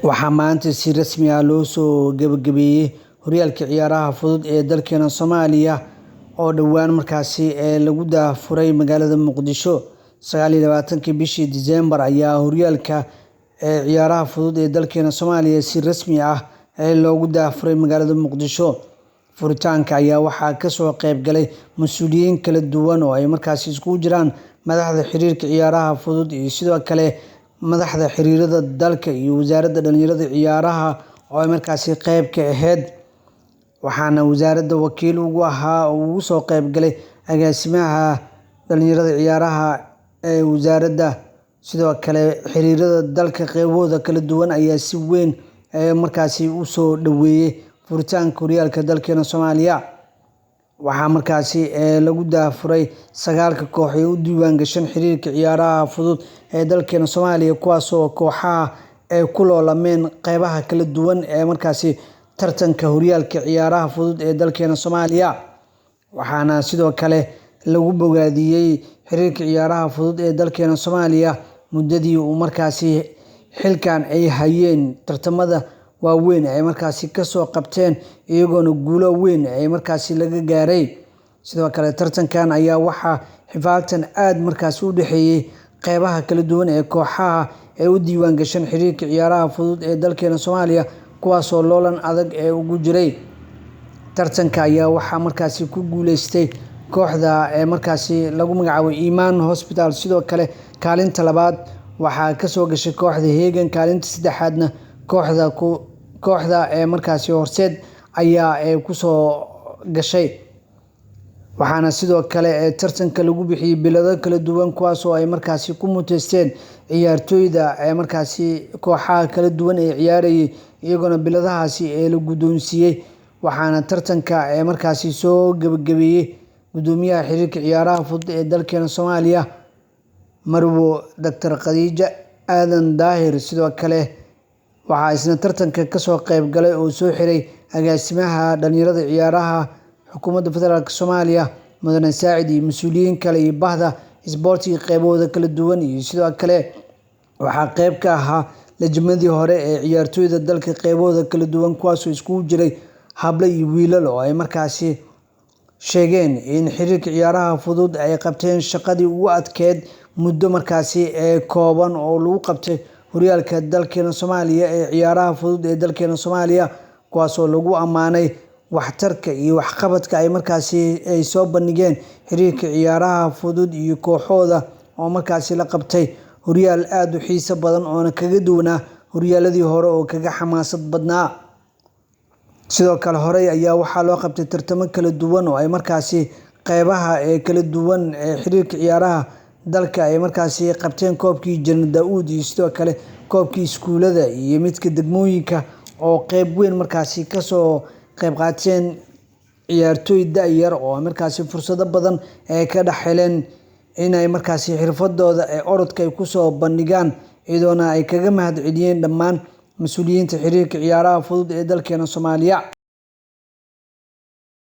Waxaa maanta si rasmi ah loo soo gabagabeeyay horyaalka ciyaaraha fudud ee dalkeena Soomaaliya oo dhowaan markaasi lagu daahfuray magaalada Muqdisho. 29-kii bishii Diseembar ayaa horyaalka ciyaaraha fudud ee dalkeena Soomaaliya si rasmi ah loogu daahfuray magaalada Muqdisho. Furitaanka ayaa waxaa kasoo qayb galay mas'uuliyiin kala duwan oo ay markaasi iskugu jiraan madaxda xiriirka ciyaaraha fudud iyo sidoo kale madaxda xiriirada dalka iyo wasaaradda dhalinyarada ciyaaraha oo ay markaasi qayb ka ahayd. Waxaana wasaaradda wakiil ugu ahaa oo ugu soo qayb galay agaasimaha dhalinyarada ciyaaraha ee wasaaradda. Sidoo kale xiriirada dalka qeybahooda kala duwan ayaa si weyn markaasi u soo dhaweeyay furitaanka horyaalka dalkeena Soomaaliya. Waxaa markaasi lagu daahfuray 9-ka koox ee u diiwaan gashan xiriirka ciyaaraha fudud ee dalkeena Soomaaliya, kuwaasoo kooxaha ay ku loolameen qeybaha kala duwan ee markaasi tartanka horyaalka ciyaaraha fudud ee dalkeena Soomaaliya. Waxaana sidoo kale lagu bogaadiyey xiriirka ciyaaraha fudud ee dalkeena Soomaaliya muddadii uu markaasi xilkan ay hayeen tartamada waaweyn ay markaasi kasoo qabteen, iyagoona guulo weyn ay markaasi laga gaaray. Sidoo kale tartankan ayaa waxaa xifaaltan aad markaasi u dhexeeyay qeybaha kala duwan ee kooxaha ee u diiwaan gashan xiriirka ciyaaraha fudud ee dalkeena Soomaaliya, kuwaasoo loolan adag ee ugu jiray. Tartanka ayaa waxaa markaasi ku guuleystay kooxda ee markaasi lagu magacaabo Imaan Hospital. Sidoo kale kaalinta labaad waxaa kasoo gashay kooxda Hegan, kaalinta saddexaadna kooxda ee markaasi Horseed ayaa kusoo gashay. Waxaana sidoo kale tartanka lagu bixiyay bilado kala duwan, kuwaasoo ay markaasi ku muteysteen ciyaartooyda ee markaasi kooxaha kala duwan ee ciyaarayay, iyagoona biladahaasi ee la guddoonsiiyey. Waxaana tartanka ee markaasi soo gabagabeeyey gudoomiyaha xiriirka ciyaaraha fudud ee dalkeena Soomaaliya, Marwo Dr. Khadiija Aadan Daahir. Sidoo kale waxaa isna tartanka kasoo qayb galay oo soo xiray agaasimaha dhalinyarada ciyaaraha xukuumadda federaalk Soomaaliya, Mudane Saacid, iyo mas'uuliyiin kale iyo bahda isboortiga qeybahooda kala duwan. Iyo sidoo kale waxaa qayb ka ahaa lajamadii hore ee ciyaartooyda dalka qeybahooda kala duwan, kuwaasoo iskugu jiray hablo iyo wiilal, oo ay markaasi sheegeen in xiriirka ciyaaraha fudud ay qabteen shaqadii ugu adkeyd muddo markaasi ee kooban oo lagu qabtay horyaalka dalkeena Soomaaliya ee ciyaaraha fudud ee dalkeena Soomaaliya, kuwaasoo lagu ammaanay waxtarka iyo waxqabadka ay markaasi ay soo bandhigeen xiriirka ciyaaraha fudud iyo kooxooda oo markaasi la qabtay horyaal aad u xiiso badan oona kaga duwanaa horyaaladii hore oo kaga xamaasad badnaa. Sidoo kale horey ayaa waxaa loo qabtay tartamo kala duwan oo ay markaasi qeybaha ee kala duwan ee xiriirka ciyaaraha dalka ay markaasi qabteen koobkii Janar Daa'uud iyo sidoo kale koobkii iskuulada iyo midka degmooyinka oo qeyb weyn markaasi kasoo qeyb qaateen ciyaartooy da'yar oo markaasi fursado badan ay ka dhex heleen inay markaasi xirfadooda ee orodka ay kusoo bandhigaan, iyadoona ay kaga mahad celiyeen dhammaan mas'uuliyiinta xiriirka ciyaaraha fudud ee dalkeena Soomaaliya.